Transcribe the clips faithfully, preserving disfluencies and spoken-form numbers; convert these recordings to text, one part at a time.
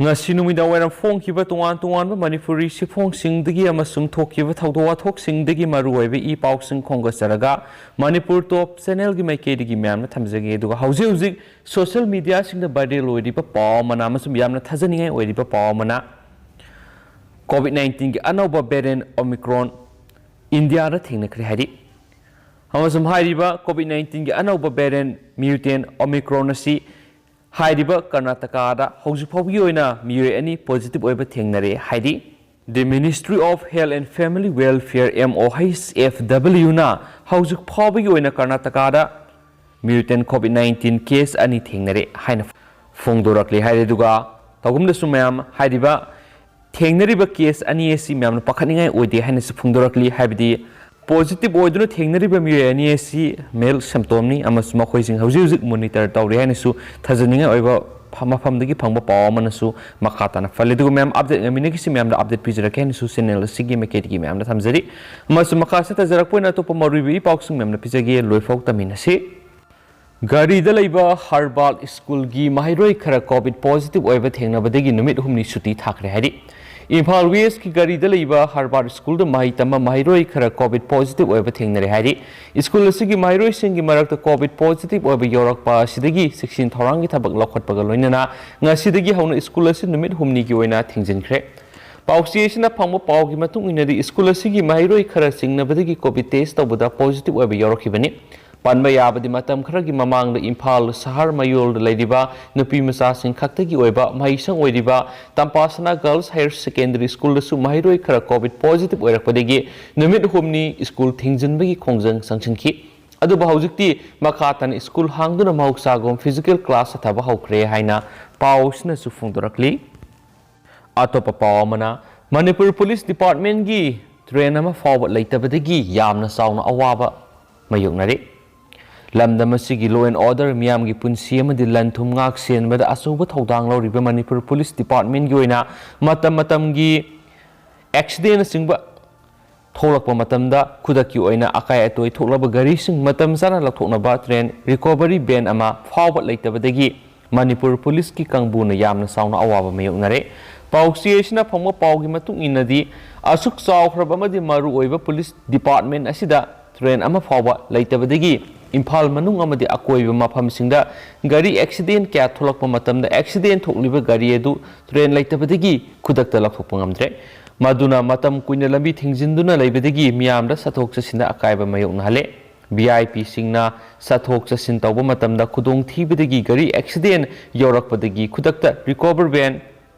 ꯉꯁꯤ ꯅꯨꯃꯤꯗꯥꯡ ꯋꯥꯏꯔꯝ ꯐꯣꯡꯈꯤꯕ ꯇꯣꯉꯥꯟ ꯇꯣꯉꯥꯟꯕ ꯃꯅꯤꯄꯨꯔꯤ ꯁꯤꯐꯣꯡꯁꯤꯡꯗꯒꯤ ꯑꯃꯁꯨꯡ ꯊꯣꯛꯈꯤꯕ ꯊꯧꯗꯣꯛ ꯋꯥꯊꯣꯛꯁꯤꯡꯗꯒꯤ ꯃꯔꯨꯑꯣꯏꯕ ꯏ ꯄꯥꯎꯁꯤꯡ ꯈꯣꯝꯒꯠꯆꯔꯒ, ꯃꯅꯤꯄꯨꯔ ꯇꯣꯞ ꯆꯦꯅꯦꯜꯒꯤ ꯃꯥꯏꯀꯩꯗꯒꯤ ꯃꯌꯥꯝꯅ ꯊꯝꯖꯒꯦ꯫ ꯑꯗꯨꯒ ꯍꯧꯖꯤꯛ ꯍꯧꯖꯤꯛ ꯁꯣꯁꯤꯌꯦꯜ ꯃꯤꯗꯤꯌꯥꯁꯤꯡꯗ ꯚꯥꯏꯔꯦꯜ ꯑꯣꯏꯔꯤꯕ ꯄꯥꯎ ꯑꯃꯅ ꯑꯃꯁꯨꯡ ꯌꯥꯝꯅ ꯊꯥꯖꯅꯤꯡꯉꯥꯏ ꯑꯣꯏꯔꯤꯕ ꯄꯥꯎ ꯑꯃꯅ, ꯀꯣꯚꯤꯗ ꯅꯥꯏꯟꯇꯤꯟꯒꯤ ꯑꯅꯧꯕ ꯚꯦꯔꯤꯌꯦꯟꯠ ꯑꯣꯃꯤꯀ꯭ꯔꯣꯟ ꯏꯟꯗꯤꯌꯥꯗ ꯊꯦꯡꯅꯈ꯭ꯔꯦ ꯍꯥꯏꯔꯤ꯫ ꯑꯃꯁꯨꯡ ꯍꯥꯏꯔꯤꯕ ꯀꯣꯚꯤꯗ ꯅꯥꯏꯟꯇꯤꯟꯒꯤ ꯑꯅꯧꯕ ꯚꯦꯔꯤꯌꯦꯟꯠ ꯃ꯭ꯌꯨꯇꯦꯟꯠ ꯑꯣꯃꯤꯀ꯭ꯔꯣꯟ ꯑꯁꯤ ꯍꯥꯏꯔꯤꯕ ꯀꯔꯅꯥꯇꯀꯥꯗ ꯍꯧꯖꯤꯛ ꯐꯥꯎꯕꯒꯤ ꯑꯣꯏꯅ ꯃꯤꯑꯣꯏ ꯑꯅꯤ ꯄꯣꯖꯤꯇꯤꯚ ꯑꯣꯏꯕ ꯊꯦꯡꯅꯔꯦ ꯍꯥꯏꯔꯤ꯫ The Ministry of Health and Family Welfare, M O H F W, ꯅ ꯍꯧꯖꯤꯛ ꯐꯥꯎꯕꯒꯤ ꯑꯣꯏꯅ ꯀꯔꯅꯥꯇꯀꯥꯗ ꯃ꯭ꯌꯨꯇꯦꯟꯠ ꯀꯣꯚꯤꯗ ꯅꯥꯏꯟꯇꯤꯟ ꯀꯦꯁ ꯑꯅꯤ ꯊꯦꯡꯅꯔꯦ ꯍꯥꯏꯅ ꯐꯣꯡꯗꯣꯔꯛꯂꯤ ꯍꯥꯏꯔꯦ꯫ ꯑꯗꯨꯒ ꯇꯧꯒꯨꯝꯗꯁꯨ ꯃꯌꯥꯝ, ꯍꯥꯏꯔꯤꯕ ꯊꯦꯡꯅꯔꯤꯕ ꯀꯦꯁ ꯑꯅꯤ ꯑꯁꯤ ꯃꯌꯥꯝꯅ ꯄꯥꯈꯠꯅꯤꯡꯉꯥꯏ ꯑꯣꯏꯗꯦ ꯍꯥꯏꯅꯁꯨ ꯐꯣꯡꯗꯣꯔꯛꯂꯤ꯫ ꯍꯥꯏꯕꯗꯤ ꯄꯣꯖꯤꯇꯤꯚ ꯑꯣꯏꯗꯨꯅ ꯊꯦꯡꯅꯔꯤꯕ ꯃꯤꯑꯣꯏ ꯑꯅꯤ ꯑꯁꯤ ꯃꯦꯜ ꯁꯦꯝꯇꯣꯝꯅꯤ ꯑꯃꯁꯨꯡ ꯃꯈꯣꯏꯁꯤꯡ ꯍꯧꯖꯤꯛ ꯍꯧꯖꯤꯛ ꯃꯣꯅꯤꯇꯔ ꯇꯧꯔꯤ ꯍꯥꯏꯅꯁꯨ ꯊꯥꯖꯅꯤꯡꯉꯥꯏ ꯑꯣꯏꯕ ꯐ-, ꯃꯐꯝꯗꯒꯤ ꯐꯪꯕ ꯄꯥꯎ ꯑꯃꯅꯁꯨ ꯃꯈꯥ ꯇꯥꯅ ꯐꯜꯂꯤ꯫ ꯑꯗꯨꯒ ꯃꯌꯥꯝ, ꯑꯞꯗꯦꯠ ꯉꯥꯏꯃꯤꯟꯅꯈꯤꯁꯤ꯫ ꯃꯌꯥꯝꯗ ꯑꯞꯗꯦꯠ ꯄꯤꯖꯔꯛꯀꯦ ꯍꯥꯏꯅꯁꯨ ꯆꯦꯅꯦꯜ ꯑꯁꯤꯒꯤ ꯃꯥꯏꯀꯩꯗꯒꯤ ꯃꯌꯥꯝꯗ ꯊꯝꯖꯔꯤ꯫ ꯑꯃꯁꯨꯡ ꯃꯈꯥ ꯆꯠꯊꯖꯔꯛꯄ ꯑꯣꯏꯅ ꯑꯇꯣꯞꯄ ꯃꯔꯨꯑꯣꯏꯕ ꯏ ꯄꯥꯎꯁꯤꯡ ꯃꯌꯥꯝꯅ ꯄꯤꯖꯒꯦ꯫ ꯂꯣꯏꯐꯥꯎ ꯇꯝꯃꯤꯟꯅꯁꯤ꯫ ꯒꯥꯔꯤꯗ ꯂꯩꯕ ꯍꯔꯕꯥꯔꯠ ꯁ꯭ꯀꯨꯜꯒꯤ ꯃꯍꯩꯔꯣꯏ ꯈꯔ ꯀꯣꯚꯤꯗ ꯄꯣꯖꯤꯇꯤꯚ ꯑꯣꯏꯕ ꯊꯦꯡꯅꯕꯗꯒꯤ ꯅꯨꯃꯤꯠ ꯍꯨꯝꯅꯤ ꯁꯨꯇꯤ ꯊꯥꯈ꯭ꯔꯦ ꯍꯥꯏꯔꯤ꯫ ꯏꯝꯐꯥꯜ ꯋꯦꯁꯀꯤ ꯒꯥꯔꯤꯗ ꯂꯩꯕ ꯍꯔꯕꯥꯔꯠ ꯁ꯭ꯀꯨꯜꯗ ꯃꯍꯩ ꯇꯝꯕ ꯃꯍꯩꯔꯣꯏ ꯈꯔ ꯀꯣꯚꯤꯗ ꯄꯣꯖꯤꯇꯤꯚ ꯑꯣꯏꯕ ꯊꯦꯡꯅꯔꯦ ꯍꯥꯏꯔꯤ꯫ ꯁ꯭ꯀꯨꯜ ꯑꯁꯤꯒꯤ ꯃꯍꯩꯔꯣꯏꯁꯤꯡꯒꯤ ꯃꯔꯛꯇ ꯀꯣꯚꯤꯗ ꯄꯣꯖꯤꯇꯤꯚ ꯑꯣꯏꯕ ꯌꯧꯔꯛꯄ ꯑꯁꯤꯗꯒꯤ ꯆꯦꯛꯁꯤꯟ ꯊꯧꯔꯥꯡꯒꯤ ꯊꯕꯛ ꯂꯧꯈꯠꯄꯒ ꯂꯣꯏꯅꯅ ꯉꯁꯤꯗꯒꯤ ꯍꯧꯅ ꯁ꯭ꯀꯨꯜ ꯑꯁꯤ ꯅꯨꯃꯤꯠ ꯍꯨꯝꯅꯤꯒꯤ ꯑꯣꯏꯅ ꯊꯤꯡꯖꯤꯟꯈ꯭ꯔꯦ꯫ ꯄꯥꯎꯆꯦ ꯑꯁꯤꯅ ꯐꯪꯕ ꯄꯥꯎꯒꯤ ꯃꯇꯨꯡ ꯏꯟꯅꯗꯤ, ꯁ꯭ꯀꯨꯜ ꯑꯁꯤꯒꯤ ꯃꯍꯩꯔꯣꯏ ꯈꯔ ꯆꯤꯡꯅꯕꯗꯒꯤ ꯀꯣꯚꯤꯗ ꯇꯦꯁ ꯇꯧꯕꯗ ꯄꯣꯖꯤꯇꯤꯚ ꯑꯣꯏꯕ ꯌꯥꯎꯔꯛꯈꯤꯕꯅꯤ꯫ ꯄꯟꯕ ꯌꯥꯕꯗꯤ, ꯃꯇꯝ ꯈꯔꯒꯤ ꯃꯃꯥꯡꯗ ꯏꯝꯐꯥꯜ ꯁꯍꯔ ꯃꯌꯣꯜꯗ ꯂꯩꯔꯤꯕ ꯅꯨꯄꯤ ꯃꯆꯥꯁꯤꯡ ꯈꯛꯇꯒꯤ ꯑꯣꯏꯕ ꯃꯍꯩꯁꯪ ꯑꯣꯏꯔꯤꯕ ꯇꯝꯄꯥꯁꯅꯥ ꯒꯔꯜꯁ ꯍꯥꯌꯔ ꯁꯦꯀꯦꯟꯗꯔꯤ ꯁ꯭ꯀꯨꯜꯗꯁꯨ ꯃꯍꯩꯔꯣꯏ ꯈꯔ ꯀꯣꯚꯤꯗ ꯄꯣꯖꯤꯇꯤꯚ ꯑꯣꯏꯔꯛꯄꯗꯒꯤ ꯅꯨꯃꯤꯠ ꯍꯨꯝꯅꯤ ꯁ꯭ꯀꯨꯜ ꯊꯤꯡꯖꯤꯟꯕꯒꯤ ꯈꯣꯡꯖꯪ ꯆꯪꯁꯤꯟꯈꯤ꯫ ꯑꯗꯨꯕꯨ ꯍꯧꯖꯤꯛꯇꯤ ꯃꯈꯥ ꯇꯥꯅ ꯁ꯭ꯀꯨꯜ ꯍꯥꯡꯗꯨꯅ ꯃꯍꯧꯁꯥꯒꯨꯝ ꯐꯤꯖꯤꯀꯦꯜ ꯀ꯭ꯂꯥꯁ ꯆꯠꯊꯕ ꯍꯧꯈ꯭ꯔꯦ ꯍꯥꯏꯅ ꯄꯥꯎ ꯑꯁꯤꯅꯁꯨ ꯐꯣꯡꯗꯣꯔꯛꯂꯤ꯫ ꯑꯇꯣꯞꯄ ꯄꯥꯎ ꯑꯃꯅ, ꯃꯅꯤꯄꯨꯔ ꯄꯨꯂꯤꯁ ꯗꯤꯄꯥꯔꯠꯃꯦꯟꯒꯤ ꯇ꯭ꯔꯦꯟ ꯑꯃ ꯐꯥꯎꯕ ꯂꯩꯇꯕꯗꯒꯤ ꯌꯥꯝꯅ ꯆꯥꯎꯅ ꯑꯋꯥꯕ ꯃꯥꯌꯣꯛꯅꯔꯤ꯫ ꯂꯝꯗꯝ ꯑꯁꯤꯒꯤ law and order, ꯃꯤꯌꯥꯝꯒꯤ ꯄꯨꯟꯁꯤ ꯑꯃꯗꯤ ꯂꯟ ꯊꯨꯝ ꯉꯥꯛ ꯁꯦꯟꯕꯗ ꯑꯆꯧꯕ ꯊꯧꯗꯥꯡ ꯂꯧꯔꯤꯕ ꯃꯅꯤꯄꯨꯔ ꯄꯨꯂꯤꯁ ꯗꯤꯄꯥꯔꯠꯃꯦꯟꯒꯤ ꯑꯣꯏꯅ ꯃꯇꯝ ꯃꯇꯝꯒꯤ ꯑꯦꯛꯁꯤꯗꯦꯟꯅꯆꯤꯡꯕ ꯊꯣꯛꯂꯛꯄ ꯃꯇꯝꯗ ꯈꯨꯗꯛꯀꯤ ꯑꯣꯏꯅ ꯑꯀꯥꯏ ꯑꯇꯣꯏ ꯊꯣꯛꯂꯕ ꯒꯥꯔꯤꯁꯤꯡ ꯃꯇꯝ ꯆꯥꯅ ꯂꯧꯊꯣꯛꯅꯕ ꯇ꯭ꯔꯦꯟ ꯔꯤꯀꯣꯚꯔꯤ ꯚꯦꯟ ꯑꯃ ꯐꯥꯎꯕ ꯂꯩꯇꯕꯗꯒꯤ ꯃꯅꯤꯄꯨꯔ ꯄꯨꯂꯤꯁꯀꯤ ꯀꯥꯡꯕꯨꯅ ꯌꯥꯝꯅ ꯆꯥꯎꯅ ꯑꯋꯥꯕ ꯃꯥꯌꯣꯛꯅꯔꯦ꯫ ꯄꯥꯎꯆꯦ ꯑꯁꯤꯅ ꯐꯪꯕ ꯄꯥꯎꯒꯤ ꯃꯇꯨꯡ ꯏꯟꯅꯗꯤ, ꯑꯁꯨꯛ ꯆꯥꯎꯈ꯭ꯔꯕ ꯑꯃꯗꯤ ꯃꯔꯨꯑꯣꯏꯕ ꯄꯨꯂꯤꯁ ꯗꯤꯄꯥꯔꯠꯃꯦꯟ ꯑꯁꯤꯗ ꯇ꯭ꯔꯦꯟ ꯑꯃ ꯐꯥꯎꯕ ꯂꯩꯇꯕꯗꯒꯤ ꯏꯝꯐꯥꯜ ꯃꯅꯨꯡ ꯑꯃꯗꯤ ꯑꯀꯣꯏꯕ ꯃꯐꯝꯁꯤꯡꯗ ꯒꯥꯔꯤ ꯑꯦꯛꯁꯤꯗꯦꯟ ꯀꯌꯥ ꯊꯣꯛꯂꯛꯄ ꯃꯇꯝꯗ, ꯑꯦꯛꯁꯤꯗꯦꯟ ꯊꯣꯛꯂꯤꯕ ꯒꯥꯔꯤ ꯑꯗꯨ ꯇ꯭ꯔꯦꯟ ꯂꯩꯇꯕꯗꯒꯤ ꯈꯨꯗꯛꯇ ꯂꯧꯊꯣꯛꯄ ꯉꯝꯗ꯭ꯔꯦ꯫ ꯃꯗꯨꯅ ꯃꯇꯝ ꯀꯨꯏꯅ ꯂꯝꯕꯤ ꯊꯤꯡꯖꯤꯟꯗꯨꯅ ꯂꯩꯕꯗꯒꯤ ꯃꯤꯌꯥꯝꯗ ꯆꯠꯊꯣꯛ ꯆꯠꯁꯤꯟꯗ ꯑꯀꯥꯏꯕ ꯃꯥꯌꯣꯛꯅꯍꯜꯂꯦ꯫ ꯚꯤ ꯑꯥꯏ ꯄꯤꯁꯤꯡꯅ ꯆꯠꯊꯣꯛ ꯆꯠꯁꯤꯟ ꯇꯧꯕ ꯃꯇꯝꯗ ꯈꯨꯗꯣꯡꯊꯤꯕꯗꯒꯤ ꯒꯥꯔꯤ ꯑꯦꯛꯁꯤꯗꯦꯟ ꯌꯧꯔꯛꯄꯗꯒꯤ ꯈꯨꯗꯛꯇ ꯔꯤꯀꯣꯚꯔ ꯚꯦꯟ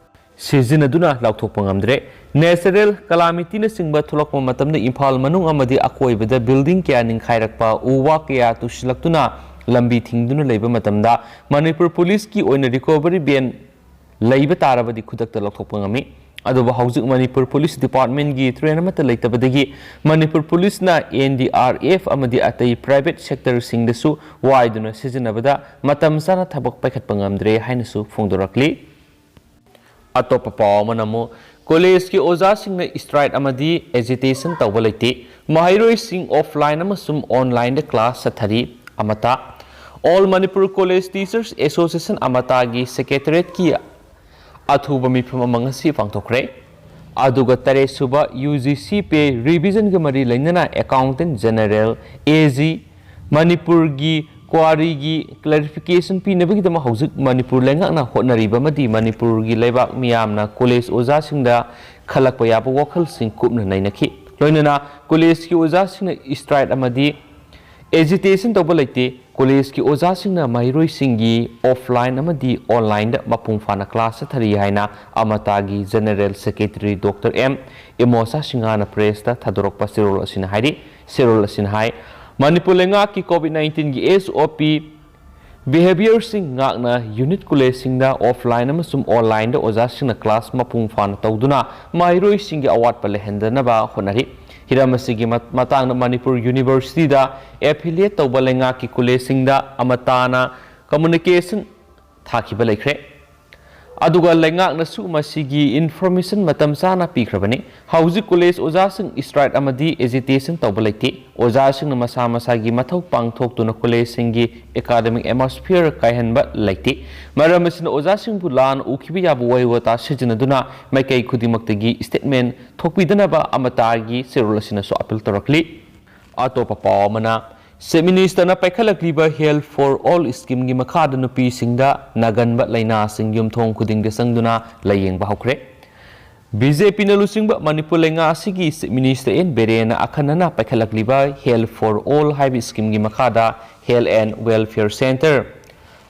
ꯁꯤꯖꯤꯟꯅꯗꯨꯅ ꯂꯧꯊꯣꯛꯄ ꯉꯝꯗ꯭ꯔꯦ꯫ ꯅꯦꯆꯔꯦꯜ ꯀꯂꯥꯃꯤꯇꯤꯅꯆꯤꯡꯕ ꯊꯣꯛꯂꯛꯄ ꯃꯇꯝꯗ ꯏꯝꯐꯥꯜ ꯃꯅꯨꯡ ꯑꯃꯗꯤ ꯑꯀꯣꯏꯕꯗ ꯕꯤꯜꯗꯤꯡ ꯀꯌꯥ ꯅꯤꯡꯈꯥꯏꯔꯛꯄ, ꯎ ꯋꯥ ꯀꯌꯥ ꯇꯨꯁꯤꯜꯂꯛꯇꯨꯅ ꯂꯝꯕꯤ ꯊꯤꯡꯗꯨꯅ ꯂꯩꯕ ꯃꯇꯝꯗ ꯃꯅꯤꯄꯨꯔ ꯄꯨꯂꯤꯁꯀꯤ ꯑꯣꯏꯅ ꯔꯤꯀꯣꯚꯔꯤ ꯚꯦꯟ ꯂꯩꯕ ꯇꯥꯔꯕꯗꯤ ꯈꯨꯗꯛꯇ ꯂꯧꯊꯣꯛꯄ ꯉꯝꯃꯤ꯫ ꯑꯗꯨꯕꯨ ꯍꯧꯖꯤꯛ ꯃꯅꯤꯄꯨꯔ ꯄꯨꯂꯤꯁ ꯗꯤꯄꯥꯔꯠꯃꯦꯟꯒꯤ ꯇ꯭ꯔꯦꯟ ꯑꯃꯠꯇ ꯂꯩꯇꯕꯗꯒꯤ ꯃꯅꯤꯄꯨꯔ ꯄꯨꯂꯤꯁꯅ ꯑꯦꯟ ꯗꯤ ꯑꯥꯔ ꯑꯦꯐ ꯑꯃꯗꯤ ꯑꯇꯩ ꯄ꯭ꯔꯥꯏꯚꯦꯠ ꯁꯦꯛꯇꯔꯁꯤꯡꯗꯁꯨ ꯋꯥꯏꯗꯨꯅ ꯁꯤꯖꯤꯟꯅꯕꯗ ꯃꯇꯝ ꯆꯥꯅ ꯊꯕꯛ ꯄꯥꯏꯈꯠꯄ ꯉꯝꯗ꯭ꯔꯦ ꯍꯥꯏꯅꯁꯨ ꯐꯣꯡꯗꯣꯔꯛꯂꯤ꯫ ꯑꯇꯣꯞꯄ ꯄꯥꯎ ꯑꯃꯅ ꯑꯃꯨꯛ, ꯀꯣꯂꯦꯖꯀꯤ ꯑꯣꯖꯥꯁꯤꯡꯅ ꯏꯁꯇ꯭ꯔꯥꯏꯛ ꯑꯃꯗꯤ ꯑꯦꯖꯤꯇꯦꯁꯟ ꯇꯧꯕ ꯂꯩꯇꯦ꯫ ꯃꯍꯩꯔꯣꯏꯁꯤꯡ ꯑꯣꯐꯂꯥꯏꯟ ꯑꯃꯁꯨꯡ ꯑꯣꯟꯂꯥꯏꯟꯗ ꯀ꯭ꯂꯥꯁ ꯆꯠꯊꯔꯤ꯫ ꯑꯃꯇꯥ, all Manipur college teachers association, ꯑꯃꯇꯥꯒꯤ ꯁꯦꯀ꯭ꯔꯦꯇꯔꯤꯌꯦꯠꯀꯤ ꯑꯊꯨꯕ ꯃꯤꯐꯝ ꯑꯃ ꯉꯁꯤ ꯄꯥꯡꯊꯣꯛꯈ꯭ꯔꯦ꯫ ꯑꯗꯨꯒ ꯇꯔꯦꯠ ꯁꯨꯕ ꯌꯨ ꯖꯤ ꯁꯤ ꯄꯦ ꯔꯤꯚꯤꯖꯟꯒ ꯃꯔꯤ ꯂꯩꯅꯅ ꯑꯦꯀꯥꯎꯟꯇꯦꯟ ꯖꯦꯅꯔꯦꯜ, ꯑꯦ ꯖꯤ, ꯃꯅꯤꯄꯨꯔꯒꯤ ꯀ꯭ꯋꯥꯔꯤꯒꯤ ꯀ꯭ꯂꯦꯔꯤꯐꯤꯀꯦꯁꯟ ꯄꯤꯅꯕꯒꯤꯗꯃꯛ ꯍꯧꯖꯤꯛ ꯃꯅꯤꯄꯨꯔ ꯂꯩꯉꯥꯛꯅ ꯍꯣꯠꯅꯔꯤꯕ ꯑꯃꯗꯤ ꯃꯅꯤꯄꯨꯔꯒꯤ ꯂꯩꯕꯥꯛ ꯃꯤꯌꯥꯝꯅ ꯀꯣꯂꯦꯖ ꯑꯣꯖꯥꯁꯤꯡꯗ ꯈꯜꯂꯛꯄ ꯌꯥꯕ ꯋꯥꯈꯜꯁꯤꯡ ꯀꯨꯞꯅ ꯅꯩꯅꯈꯤ꯫ ꯂꯣꯏꯅꯅ ꯀꯣꯂꯦꯖꯀꯤ ꯑꯣꯖꯥꯁꯤꯡꯅ ꯏꯁꯇ꯭ꯔꯥꯏꯛ ꯑꯃꯗꯤ ꯑꯦꯖꯤꯇꯦꯁꯟ ꯇꯧꯕ ꯂꯩꯇꯦ꯫ ꯀꯣꯂꯦꯖꯀꯤ ꯑꯣꯖꯥꯁꯤꯡꯅ ꯃꯍꯩꯔꯣꯏꯁꯤꯡꯒꯤ ꯑꯣꯐꯂꯥꯏꯟ ꯑꯃꯗꯤ ꯑꯣꯟꯂꯥꯏꯟꯗ ꯃꯄꯨꯡ ꯐꯥꯅ ꯀ꯭ꯂꯥꯁ ꯆꯠꯊꯔꯤ ꯍꯥꯏꯅ ꯑꯃꯇꯥꯒꯤ ꯖꯦꯅꯔꯦꯜ ꯁꯦꯀ꯭ꯔꯦꯇꯔꯤ ꯗꯣꯛꯇꯔ ꯑꯦꯝ ꯏꯃꯣꯁꯥ ꯁꯤꯡꯍꯥꯅ ꯄ꯭ꯔꯦꯁꯇ ꯊꯥꯗꯣꯔꯛꯄ ꯆꯦꯔꯣꯜ ꯑꯁꯤꯅ ꯍꯥꯏꯔꯤ꯫ ꯆꯦꯔꯣꯜ ꯑꯁꯤꯅ ꯍꯥꯏ, ꯃꯅꯤꯄꯨꯔ ꯂꯩꯉꯥꯛꯀꯤ ꯀꯣꯚꯤꯗ ꯅꯥꯏꯟꯇꯤꯟꯒꯤ ꯑꯦꯁ ꯑꯣ ꯄꯤ ꯕꯤꯍꯦꯕꯤꯌꯔꯁꯤꯡ ꯉꯥꯛꯅ ꯌꯨꯅꯤꯠ ꯀꯣꯂꯦꯖꯁꯤꯡꯗ ꯑꯣꯐꯂꯥꯏꯟ ꯑꯃꯁꯨꯡ ꯑꯣꯟꯂꯥꯏꯟꯗ ꯑꯣꯖꯥꯁꯤꯡꯅ ꯀ꯭ꯂꯥꯁ ꯃꯄꯨꯡ ꯐꯥꯅ ꯇꯧꯗꯨꯅ ꯃꯍꯩꯔꯣꯏꯁꯤꯡꯒꯤ ꯑꯋꯥꯠꯄ ꯂꯩꯍꯟꯗꯅꯕ ꯍꯣꯠꯅꯔꯤ꯫ ꯍꯤꯔꯝ ꯑꯁꯤꯒꯤ ꯃꯠ-, ꯃꯇꯥꯡꯗ ꯃꯅꯤꯄꯨꯔ ꯌꯨꯅꯤꯚꯔꯁꯤꯇꯤꯗ ꯑꯦꯐꯤꯂꯤꯌꯦꯠ ꯇꯧꯕ ꯂꯩꯉꯥꯛꯀꯤ ꯀꯣꯂꯦꯖꯁꯤꯡꯗ ꯑꯃꯇꯥꯅ ꯀꯝꯃꯨꯅꯤꯀꯦꯁꯟ ꯊꯥꯈꯤꯕ ꯂꯩꯈ꯭ꯔꯦ꯫ ꯑꯗꯨꯒ ꯂꯩꯉꯥꯛꯅꯁꯨ ꯃꯁꯤꯒꯤ information ꯃꯇꯝ ꯆꯥꯅ ꯄꯤꯈ꯭ꯔꯕꯅꯤ꯫ ꯍꯧꯖꯤꯛ college ꯑꯣꯖꯥꯁꯤꯡ strike ꯑꯃꯗꯤ agitation ꯇꯧꯕ ꯂꯩꯇꯦ꯫ ꯑꯣꯖꯥꯁꯤꯡꯅ ꯃꯁꯥ ꯃꯁꯥꯒꯤ ꯃꯊꯧ ꯄꯥꯡꯊꯣꯛꯇꯨꯅ collegeꯁꯤꯡꯒꯤ academic atmosphere ꯀꯥꯏꯍꯟꯕ ꯂꯩꯇꯦ꯫ ꯃꯔꯝ ꯑꯁꯤꯅ ꯑꯣꯖꯥꯁꯤꯡꯕꯨ ꯂꯥꯟꯅ ꯎꯈꯤꯕ ꯌꯥꯕ ꯋꯥꯍꯩ ꯋꯥꯇꯥ ꯁꯤꯖꯤꯟꯅꯗꯨꯅ ꯃꯥꯏꯀꯩ ꯈꯨꯗꯤꯡꯃꯛꯇꯒꯤ statement ꯊꯣꯛꯄꯤꯗꯅꯕ ꯑꯃꯇꯥꯒꯤ ꯆꯦꯔꯣꯜ ꯑꯁꯤꯅꯁꯨ appeal ꯇꯧꯔꯛꯂꯤ꯫ ꯑꯇꯣꯞꯄ ꯄꯥꯎ ꯑꯃꯅ, Chief Ministerꯅ ꯄꯥꯏꯈꯠꯂꯛꯂꯤꯕ Health for All schemeꯒꯤ ꯃꯈꯥꯗ ꯅꯨꯄꯤꯁꯤꯡꯗ ꯅꯥꯒꯟꯕ ꯂꯥꯏꯅꯥꯁꯤꯡ ꯌꯨꯝꯊꯣꯡ ꯈꯨꯗꯤꯡꯗ ꯆꯪꯗꯨꯅ ꯂꯥꯌꯦꯡꯕ ꯍꯧꯈ꯭ꯔꯦ꯫ BJPꯅ ꯂꯨꯆꯤꯡꯕ ꯃꯅꯤꯄꯨꯔ ꯂꯩꯉꯥꯛ ꯑꯁꯤꯒꯤ Chief Minister N ꯕꯤꯔꯦꯟꯅ ꯑꯈꯟꯅꯅ ꯄꯥꯏꯈꯠꯂꯛꯂꯤꯕ Health for All ꯍꯥꯏꯕ schemeꯒꯤ ꯃꯈꯥꯗ Health and Welfare Centre,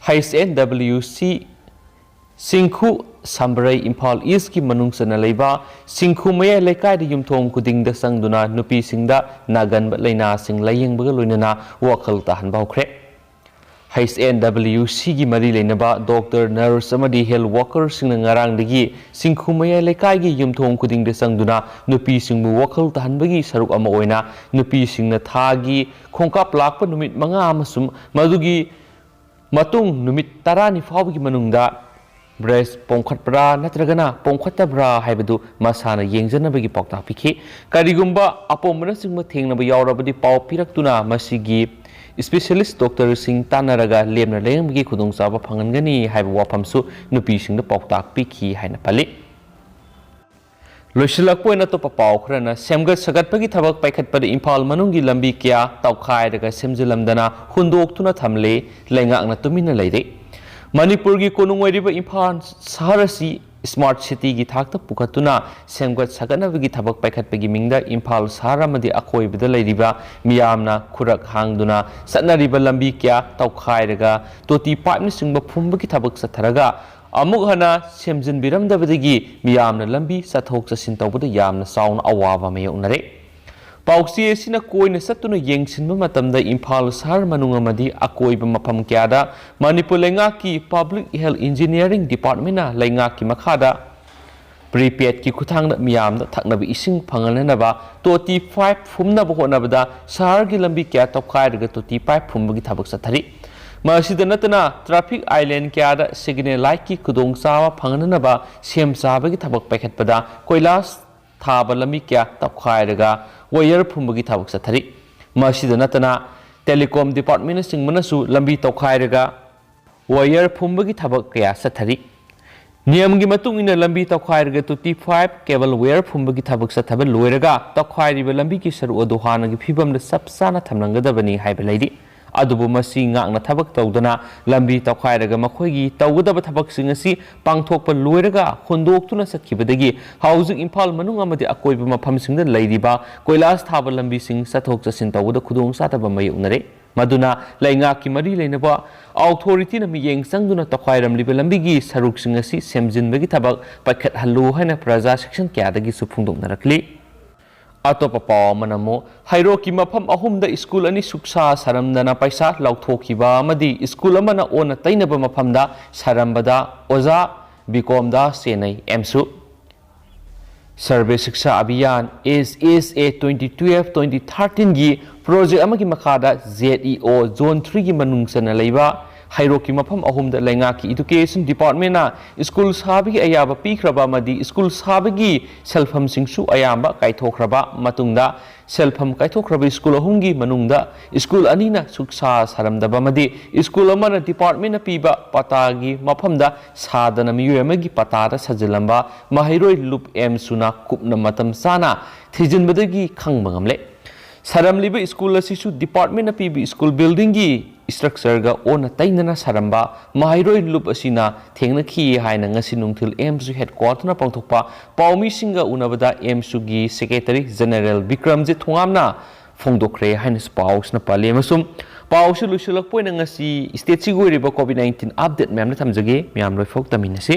H N W C, ꯁꯤꯡꯈꯨ ꯁꯝꯕ꯭ꯔꯩ, Imphal Eastꯀꯤ ꯃꯅꯨꯡ ꯆꯟꯅ ꯂꯩꯕ ꯁꯤꯡꯈꯨ ꯃꯌꯥꯏ ꯂꯩꯀꯥꯏꯗ ꯌꯨꯝꯊꯣꯡ ꯈꯨꯗꯤꯡꯗ ꯆꯪꯗꯨꯅ ꯅꯨꯄꯤꯁꯤꯡꯗ ꯅꯥꯒꯟꯕ ꯂꯥꯏꯅꯥꯁꯤꯡ ꯂꯥꯌꯦꯡꯕꯒ ꯂꯣꯏꯅꯅ ꯋꯥꯈꯜ ꯇꯥꯍꯟꯕ ꯍꯧꯈ꯭ꯔꯦ꯫ H N W Cꯒꯤ ꯃꯔꯤ ꯂꯩꯅꯕ doctor, nurse ꯑꯃꯗꯤ health workerꯁꯤꯡꯅ ꯉꯔꯥꯡꯗꯒꯤ ꯁꯤꯡꯈꯨ ꯃꯌꯥꯏ ꯂꯩꯀꯥꯏꯒꯤ ꯌꯨꯝꯊꯣꯡ ꯈꯨꯗꯤꯡꯗ ꯆꯪꯗꯨꯅ ꯅꯨꯄꯤꯁꯤꯡꯕꯨ ꯋꯥꯈꯜ ꯇꯥꯍꯟꯕꯒꯤ ꯁꯔꯨꯛ ꯑꯃ ꯑꯣꯏꯅ ꯅꯨꯄꯤꯁꯤꯡꯅ ꯊꯥꯒꯤ ꯈꯣꯡꯀꯥꯞ ꯂꯥꯛꯄ ꯅꯨꯃꯤꯠ ꯃꯉꯥ ꯑꯃꯁꯨꯡ ꯃꯗꯨꯒꯤ ꯃꯇꯨꯡ ꯅꯨꯃꯤꯠ ꯇꯔꯥꯅꯤ ꯐꯥꯎꯕꯒꯤ ꯃꯅꯨꯡꯗ breast ꯄꯣꯝꯈꯠꯄ꯭ꯔꯥ ꯅꯠꯇ꯭ꯔꯒꯅ ꯄꯣꯝꯈꯠꯇꯕ꯭ꯔꯥ ꯍꯥꯏꯕꯗꯨ ꯃꯁꯥꯅ ꯌꯦꯡꯖꯅꯕꯒꯤ ꯄꯥꯎꯇꯥꯛ ꯄꯤꯈꯤ꯫ ꯀꯔꯤꯒꯨꯝꯕ ꯑꯄꯣꯝꯕꯅꯆꯤꯡꯕ ꯊꯦꯡꯅꯕ ꯌꯥꯎꯔꯕꯗꯤ ꯄꯥꯎ ꯄꯤꯔꯛꯇꯨꯅ ꯃꯁꯤꯒꯤ specialist doctorꯁꯤꯡ ꯇꯥꯟꯅꯔꯒ ꯂꯦꯝꯅ ꯂꯥꯌꯦꯡꯕꯒꯤ ꯈꯨꯗꯣꯡꯆꯥꯕ ꯐꯪꯍꯟꯒꯅꯤ ꯍꯥꯏꯕ ꯋꯥꯐꯝꯁꯨ ꯅꯨꯄꯤꯁꯤꯡꯗ ꯄꯥꯎꯇꯥꯛ ꯄꯤꯈꯤ ꯍꯥꯏꯅ ꯄꯜꯂꯤ꯫ ꯂꯣꯏꯁꯤꯜꯂꯛꯄ ꯑꯣꯏꯅ ꯑꯇꯣꯞꯄ ꯄꯥꯎ ꯈꯔꯅ, ꯁꯦꯝꯒꯠ ꯁꯥꯒꯠꯄꯒꯤ ꯊꯕꯛ ꯄꯥꯏꯈꯠꯄꯗ ꯏꯝꯐꯥꯜ ꯃꯅꯨꯡꯒꯤ ꯂꯝꯕꯤ ꯀꯌꯥ ꯇꯧꯈꯥꯏꯔꯒ ꯁꯦꯝꯖꯤꯜꯂꯝꯗꯅ ꯍꯨꯟꯗꯣꯛꯇꯨꯅ ꯊꯝꯂꯦ, ꯂꯩꯉꯥꯛꯅ ꯇꯨꯃꯤꯟꯅ ꯂꯩꯔꯦ꯫ ꯃꯅꯤꯄꯨꯔꯒꯤ ꯀꯣꯅꯨꯡ ꯑꯣꯏꯔꯤꯕ ꯏꯝꯐꯥꯜ ꯁꯍꯔ ꯑꯁꯤ smart cityꯒꯤ ꯊꯥꯛꯇ ꯄꯨꯈꯠꯇꯨꯅ ꯁꯦꯝꯒꯠ ꯁꯥꯒꯠꯅꯕꯒꯤ ꯊꯕꯛ ꯄꯥꯏꯈꯠꯄꯒꯤ ꯃꯤꯡꯗ ꯏꯝꯐꯥꯜ ꯁꯍꯔ ꯑꯃꯗꯤ ꯑꯀꯣꯏꯕꯗ ꯂꯩꯔꯤꯕ ꯃꯤꯌꯥꯝꯅ ꯈꯨꯔꯛ ꯍꯥꯡꯗꯨꯅ ꯆꯠꯅꯔꯤꯕ ꯂꯝꯕꯤ ꯀꯌꯥ ꯇꯧꯈꯥꯏꯔꯒ ꯇꯣꯇꯤ ꯄꯥꯏꯞꯅꯆꯤꯡꯕ ꯐꯨꯝꯕꯒꯤ ꯊꯕꯛ ꯆꯠꯊꯔꯒ ꯑꯃꯨꯛ ꯍꯟꯅ ꯁꯦꯝꯖꯤꯟꯕꯤꯔꯝꯗꯕꯗꯒꯤ ꯃꯤꯌꯥꯝꯅ ꯂꯝꯕꯤ ꯆꯠꯊꯣꯛ ꯆꯠꯁꯤꯟ ꯇꯧꯕꯗ ꯌꯥꯝꯅ ꯆꯥꯎꯅ ꯑꯋꯥꯕ ꯃꯥꯌꯣꯛꯅꯔꯦ꯫ ꯄꯥꯎꯆꯦ ꯑꯁꯤꯅ ꯀꯣꯏꯅ ꯆꯠꯇꯨꯅ ꯌꯦꯡꯁꯤꯟꯕ ꯃꯇꯝꯗ ꯏꯝꯐꯥꯜ ꯁꯍꯔ ꯃꯅꯨꯡ ꯑꯃꯗꯤ ꯑꯀꯣꯏꯕ ꯃꯐꯝ ꯀꯌꯥꯗ ꯃꯅꯤꯄꯨꯔ ꯂꯩꯉꯥꯛꯀꯤ Public Health Engineering Departmentꯅ ꯂꯩꯉꯥꯛꯀꯤ ꯃꯈꯥꯗ prepaidꯀꯤ ꯈꯨꯠꯊꯥꯡꯗ ꯃꯤꯌꯥꯝꯗ ꯊꯛꯅꯕ ꯏꯁꯤꯡ ꯐꯪꯍꯟꯅꯅꯕ ꯇꯣꯇꯤ ꯄꯥꯏꯞ ꯐꯨꯝꯅꯕ ꯍꯣꯠꯅꯕꯗ ꯁꯍꯔꯒꯤ ꯂꯝꯕꯤ ꯀꯌꯥ ꯇꯧꯈꯥꯏꯔꯒ ꯇꯣꯇꯤ ꯄꯥꯏꯞ ꯐꯨꯝꯕꯒꯤ ꯊꯕꯛ ꯆꯠꯊꯔꯤ꯫ ꯃꯁꯤꯗ ꯅꯠꯇꯅ traffic island ꯀꯌꯥꯗ signal lightꯀꯤ ꯈꯨꯗꯣꯡꯆꯥꯕ ꯐꯪꯍꯟꯅꯕ ꯁꯦꯝ ꯁꯥꯕꯒꯤ ꯊꯕꯛ ꯄꯥꯏꯈꯠꯄꯗ ꯀꯣꯏꯂꯥꯁ ꯊꯥꯕ ꯂꯝꯕꯤ ꯀꯌꯥ ꯇꯧꯈꯥꯏꯔꯒ wire ꯐꯨꯝꯕꯒꯤ ꯊꯕꯛ ꯆꯠꯊꯔꯤ꯫ ꯃꯁꯤꯗ ꯅꯠꯇꯅ telecom departmentꯅꯆꯤꯡꯕꯅꯁꯨ ꯂꯝꯕꯤ ꯇꯧꯈꯥꯏꯔꯒ wire ꯐꯨꯝꯕꯒꯤ ꯊꯕꯛ ꯀꯌꯥ ꯆꯠꯊꯔꯤ꯫ ꯅꯤꯌꯝꯒꯤ ꯃꯇꯨꯡ ꯏꯟꯅ ꯂꯝꯕꯤ ꯇꯧꯈꯥꯏꯔꯒ twenty five cable wire ꯐꯨꯝꯕꯒꯤ ꯊꯕꯛ ꯆꯠꯊꯕ ꯂꯣꯏꯔꯒ ꯇꯧꯈꯥꯏꯔꯤꯕ ꯂꯝꯕꯤꯒꯤ ꯁꯔꯨꯛ ꯑꯗꯨ ꯍꯥꯟꯅꯒꯤ ꯐꯤꯕꯝꯗ ꯆꯞ ꯆꯥꯅ ꯊꯝꯂꯝꯒꯗꯕꯅꯤ ꯍꯥꯏꯕ ꯂꯩꯔꯤ꯫ ꯑꯗꯨꯕꯨ ꯃꯁꯤ ꯉꯥꯛꯅ ꯊꯕꯛ ꯇꯧꯗꯅ ꯂꯝꯕꯤ ꯇꯧꯈꯥꯏꯔꯒ ꯃꯈꯣꯏꯒꯤ ꯇꯧꯒꯗꯕ ꯊꯕꯛꯁꯤꯡ ꯑꯁꯤ ꯄꯥꯡꯊꯣꯛꯄ ꯂꯣꯏꯔꯒ ꯍꯨꯟꯗꯣꯛꯇꯨꯅ ꯆꯠꯈꯤꯕꯗꯒꯤ ꯍꯧꯖꯤꯛ ꯏꯝꯐꯥꯜ ꯃꯅꯨꯡ ꯑꯃꯗꯤ ꯑꯀꯣꯏꯕ ꯃꯐꯝꯁꯤꯡꯗ ꯂꯩꯔꯤꯕ ꯀꯣꯏꯂꯥꯁ ꯊꯥꯕ ꯂꯝꯕꯤꯁꯤꯡ ꯆꯠꯊꯣꯛ ꯆꯠꯁꯤꯟ ꯇꯧꯕꯗ ꯈꯨꯗꯣꯡꯆꯥꯗꯕ ꯃꯥꯌꯣꯛꯅꯔꯦ꯫ ꯃꯗꯨꯅ ꯂꯩꯉꯥꯛꯀꯤ ꯃꯔꯤ ꯂꯩꯅꯕ authorityꯅ ꯃꯤꯠꯌꯦꯡ ꯆꯪꯗꯨꯅ ꯇꯧꯈꯥꯏꯔꯝꯂꯤꯕ ꯂꯝꯕꯤꯒꯤ ꯁꯔꯨꯛꯁꯤꯡ ꯑꯁꯤ ꯁꯦꯝꯖꯤꯟꯕꯒꯤ ꯊꯕꯛ ꯄꯥꯏꯈꯠꯍꯜꯂꯨ ꯍꯥꯏꯅ ꯄ꯭ꯔꯖꯥ section ꯀꯌꯥꯗꯒꯤꯁꯨ ꯐꯣꯡꯗꯣꯛꯅꯔꯛꯂꯤ꯫ ꯑꯇꯣꯞꯄ ꯄꯥꯎ ꯑꯃꯅ ꯑꯃꯨꯛ ꯍꯩꯔꯣꯛꯀꯤ ꯃꯐꯝ ꯑꯍꯨꯝꯗ ꯁ꯭ꯀꯨꯜ ꯑꯅꯤ ꯁꯨꯛꯁꯥ ꯁꯥꯔꯝꯗꯅ ꯄꯩꯁꯥ ꯂꯧꯊꯣꯛꯈꯤꯕ ꯑꯃꯗꯤ ꯁ꯭ꯀꯨꯜ ꯑꯃꯅ ꯑꯣꯟꯅ ꯇꯩꯅꯕ ꯃꯐꯝꯗ ꯁꯥꯔꯝꯕꯗ ꯑꯣꯖꯥ ꯕꯤꯀꯣꯝ ꯗꯥꯁ ꯆꯦꯟꯅꯩ ꯑꯦꯝꯁꯨ꯫ Sarve Shiksha Abhiyan, S S A twenty twelve twenty thirteenꯒꯤ project ꯑꯃꯒꯤ ꯃꯈꯥꯗ ZEO Zone threeꯒꯤ ꯃꯅꯨꯡ ꯆꯟꯅ ꯂꯩꯕ ꯍꯩꯔꯣꯛꯀꯤ ꯃꯐꯝ ꯑꯍꯨꯝꯗ ꯂꯩꯉꯥꯛꯀꯤ education departmentꯅ ꯁ꯭ꯀꯨꯜ ꯁꯥꯕꯒꯤ ꯑꯌꯥꯕ ꯄꯤꯈ꯭ꯔꯕ ꯑꯃꯗꯤ ꯁ꯭ꯀꯨꯜ ꯁꯥꯕꯒꯤ ꯁꯦꯜꯐꯝꯁꯤꯡꯁꯨ ꯑꯌꯥꯝꯕ ꯀꯥꯏꯊꯣꯛꯈ꯭ꯔꯕ ꯃꯇꯨꯡꯗ ꯁꯦꯜꯐꯝ ꯀꯥꯏꯊꯣꯛꯈ꯭ꯔꯕ ꯁ꯭ꯀꯨꯜ ꯑꯍꯨꯝꯒꯤ ꯃꯅꯨꯡꯗ ꯁ꯭ꯀꯨꯜ ꯑꯅꯤꯅ ꯁꯨꯛꯁꯥ ꯁꯥꯔꯝꯗꯕ ꯑꯃꯗꯤ ꯁ꯭ꯀꯨꯜ ꯑꯃꯅ departmentꯅ ꯄꯤꯕ ꯄꯇꯥꯒꯤ ꯃꯐꯝꯗ ꯁꯥꯗꯅ ꯃꯤꯑꯣꯏ ꯑꯃꯒꯤ ꯄꯇꯥꯗ ꯁꯥꯖꯤꯜꯂꯝꯕ ꯃꯍꯩꯔꯣꯏ ꯂꯨꯞ ꯑꯦꯝꯁꯨꯅ ꯀꯨꯞꯅ ꯃꯇꯝ ꯆꯥꯅ ꯊꯤꯖꯤꯟꯕꯗꯒꯤ ꯈꯪꯕ ꯉꯝꯂꯦ꯫ ꯁꯥꯔꯝꯂꯤꯕ ꯁ꯭ꯀꯨꯜ ꯑꯁꯤꯁꯨ departmentꯅ ꯄꯤꯕ ꯁ꯭ꯀꯨꯜ buildingꯒꯤ structureꯒ ꯑꯣꯟꯅ ꯇꯩꯅꯅ ꯁꯥꯔꯝꯕ ꯃꯍꯩꯔꯣꯏ ꯂꯨꯞ ꯑꯁꯤꯅ ꯊꯦꯡꯅꯈꯤ ꯍꯥꯏꯅ ꯉꯁꯤ ꯅꯨꯡꯊꯤꯜ ꯑꯦꯝꯁꯨ headquarterꯅ ꯄꯥꯡꯊꯣꯛꯄ ꯄꯥꯎꯃꯤꯁꯤꯡꯒ ꯎꯅꯕꯗ ꯑꯦꯝꯁꯨꯒꯤ secretary general ꯕꯤꯀ꯭ꯔꯝꯖꯤꯠ ꯊꯣꯉꯥꯝꯅ ꯐꯣꯡꯗꯣꯛꯈ꯭ꯔꯦ ꯍꯥꯏꯅꯁꯨ ꯄꯥꯎꯁꯤꯅ ꯄꯜꯂꯤ꯫ ꯑꯃꯁꯨꯡ ꯄꯥꯎꯁꯤ ꯂꯣꯏꯁꯤꯜꯂꯛꯄ ꯑꯣꯏꯅ ꯉꯁꯤ stateꯁꯤꯒꯤ ꯑꯣꯏꯔꯤꯕ COVID nineteen update ꯃꯌꯥꯝꯗ ꯊꯝꯖꯒꯦ꯫ ꯃꯌꯥꯝ ꯂꯣꯏꯐꯥꯎ ꯇꯝꯃꯤꯟꯅꯁꯤ꯫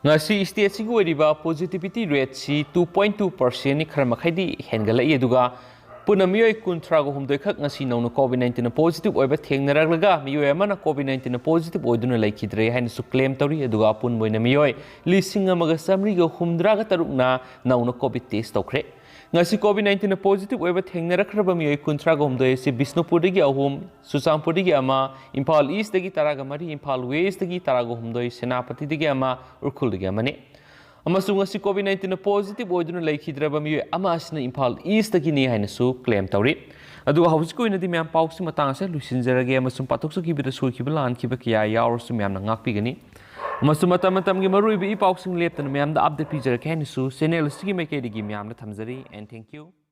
ꯉꯁꯤ stateꯁꯤꯒꯤ ꯑꯣꯏꯔꯤꯕ positivity rateꯁꯤ two point two percentꯅꯤ, ꯈꯔ ꯃꯈꯩꯗꯤ ꯍꯦꯟꯒꯠꯂꯛꯏ꯫ ꯑꯗꯨꯒ ꯄꯨꯟꯅ ꯃꯤꯑꯣꯏ ꯀꯨꯟꯊ꯭ꯔꯥꯒ ꯍꯨꯝꯗꯣꯏ ꯈꯛ ꯉꯁꯤ ꯅꯧꯅ COVID nineteenꯅ positive ꯑꯣꯏꯕ ꯊꯦꯡꯅꯔꯛꯂꯒ ꯃꯤꯑꯣꯏ ꯑꯃꯅ COVID nineteenꯅ positive ꯑꯣꯏꯗꯨꯅ ꯂꯩꯈꯤꯗ꯭ꯔꯦ ꯍꯥꯏꯅꯁꯨ claim ꯇꯧꯔꯤ꯫ ꯑꯗꯨꯒ ꯑꯄꯨꯟꯕ ꯑꯣꯏꯅ ꯃꯤꯑꯣꯏ ꯂꯤꯁꯤꯡ ꯑꯃꯒ ꯆꯥꯃꯔꯤꯒ ꯍꯨꯝꯗ꯭ꯔꯥꯒ ꯇꯔꯨꯛꯅ ꯅꯧꯅ COVID test ꯇꯧꯈ꯭ꯔꯦ꯫ ꯉꯁꯤ ꯀꯣꯚꯤꯗ ꯅꯥꯏꯟꯇꯤꯟꯅ ꯄꯣꯖꯤꯇꯤꯚ ꯑꯣꯏꯕ ꯊꯦꯡꯅꯔꯛꯈ꯭ꯔꯕ ꯃꯤꯑꯣꯏ ꯀꯨꯟꯊ꯭ꯔꯥꯒ ꯍꯨꯝꯗꯣꯏ ꯑꯁꯤ ꯕꯤꯁꯅꯨꯄꯨꯔꯗꯒꯤ ꯑꯍꯨꯝ, ꯆꯨꯔꯆꯥꯟꯄꯨꯔꯗꯒꯤ ꯑꯃ, ꯏꯝꯐꯥꯜ ꯏꯁꯇꯒꯤ ꯇꯔꯥꯒ ꯃꯔꯤ, ꯏꯝꯐꯥꯜ ꯋꯦꯁꯇꯒꯤ ꯇꯔꯥꯒ ꯍꯨꯝꯗꯣꯏ, ꯁꯦꯅꯥꯄꯇꯤꯗꯒꯤ ꯑꯃ, ꯎꯈ꯭ꯔꯨꯜꯗꯒꯤ ꯑꯃꯅꯤ꯫ ꯑꯃꯁꯨꯡ ꯉꯁꯤ ꯀꯣꯚꯤꯗ ꯅꯥꯏꯟꯇꯤꯟꯅ ꯄꯣꯖꯤꯇꯤꯚ ꯑꯣꯏꯗꯨꯅ ꯂꯩꯈꯤꯗ꯭ꯔꯕ ꯃꯤꯑꯣꯏ ꯑꯃ ꯑꯁꯤꯅ ꯏꯝꯐꯥꯜ ꯏꯁꯇꯒꯤꯅꯤ ꯍꯥꯏꯅꯁꯨ ꯀ꯭ꯂꯦꯝ ꯇꯧꯔꯤ꯫ ꯑꯗꯨꯒ ꯍꯧꯖꯤꯛꯀꯤ ꯑꯣꯏꯅꯗꯤ ꯃꯌꯥꯝ ꯄꯥꯎꯁꯤ ꯃꯇꯥꯡ ꯑꯁꯤꯗ ꯂꯣꯏꯁꯤꯟꯖꯔꯒꯦ, ꯑꯃꯁꯨꯡ ꯄꯥꯊꯣꯛꯆꯈꯤꯕꯗ ꯁꯣꯏꯈꯤꯕ ꯂꯥꯟꯈꯤꯕ ꯀꯌꯥ ꯌꯥꯎꯔꯁꯨ ꯃꯌꯥꯝꯅ ꯉꯥꯛꯄꯤꯒꯅꯤ꯫ ꯑꯃꯁꯨꯡ ꯃꯇꯝ ꯃꯇꯝꯒꯤ ꯃꯔꯨꯑꯣꯏꯕ ꯏ ꯄꯥꯎꯁꯤꯡ ꯂꯦꯞꯇꯅ ꯃꯌꯥꯝꯗ ꯑꯞꯗꯦꯠ ꯄꯤꯖꯔꯛꯀꯦ ꯍꯥꯏꯅꯁꯨ ꯆꯦꯅꯦꯜ ꯑꯁꯤꯒꯤ ꯃꯥꯏꯀꯩꯗꯒꯤ ꯃꯌꯥꯝꯗ ꯊꯝꯖꯔꯤ꯫ And thank you.